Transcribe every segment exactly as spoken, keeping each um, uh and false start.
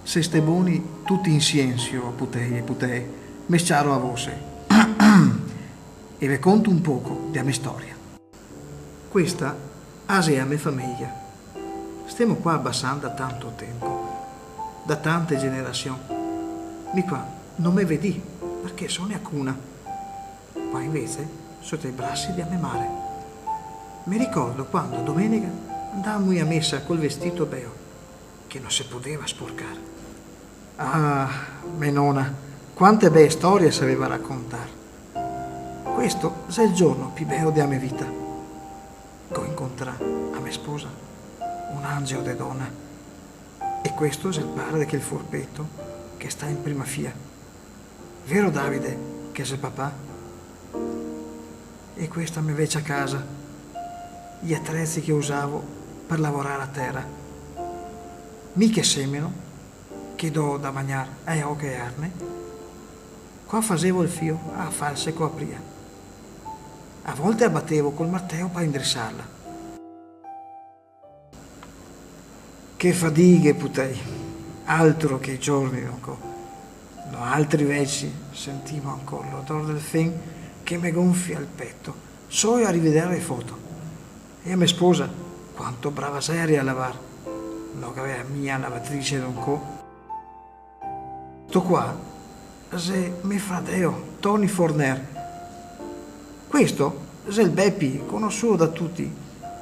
Se stè boni tuti in siensio, putei e putee, me s-ciaro a vose e ve conto un poco de a me storia. Questa a xe a me fameja. Stemo qua a Bassan da tanto tenpo, da tante generasion. Mi qua no me vedì, parché so ne a cuna. Qua invese so te brasi de a me mare. Me ricordo quando a domenega andamui a mesa col vestito beo, che no se podeva sporcar. Ah, me nona, quante bee storie saveva racontar. Questo xe el giorno pi beo de a me vita. Go incontrà a me sposa, un angeo de dona. E questo xe el pare de quel furbeto che sta in prima fia. Vero, Davide, che xe papà? E questa me vecia casa, i atrezi che usavo par lavorar a tera. Mi che semeno, che do da magnar ae oche e arne, qua fasevo el fio a false co a pria. A volte a batevo col marteo par indrisarla. Che fadighe, putei, altro che giorni, no co. Noaltri veci sentimo ancor l'odor del fen che me gonfia el peto, soio a riveder e foto. E a me sposa, quanto brava xera a lavar, no gaveva mia lavatrice, no co. Sto qua xe me fradeo, Toni Forner. Questo xe el Bepi, conosuo da tuti,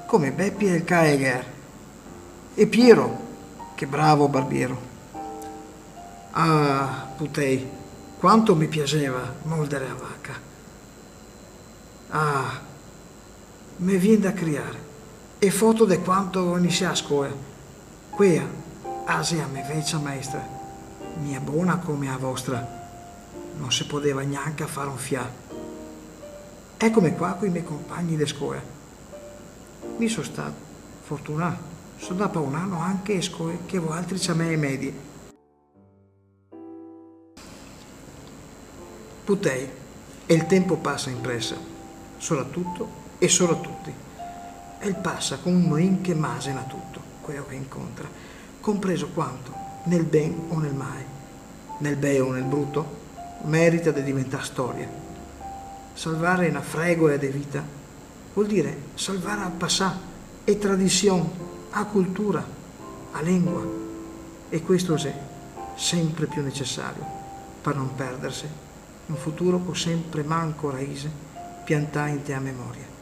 come Bepi el Caeger. E Piero, che bravo barbiero. Ah, putei, quanto me piaseva moldere a vaca. Ah, me vien da criar. E foto de quando go inisià a scola. Quea a xe a me vecia maestra, mia bona come a vostra. No se podeva gnanca far un fià. Ecome qua coi me compagni de scola. Mi so stà fortunà, so ndà pa un ano anche e scoe che voaltri ciamè e medie. Putei, e el tenpo pasa in presa, sora tuto e sora tuti. E el pasa come un moin che masena tuto queo che incontra, compreso quanto, nel ben o nel mae, nel beo o nel bruto, merita de diventar storia. Salvare na fregola de vita vol dire salvar a pasà, e tradision, a cultura, a lengua. E questo xe sempre più necesario par no perderse un futuro co sempre manco raise piantà inte a memoria.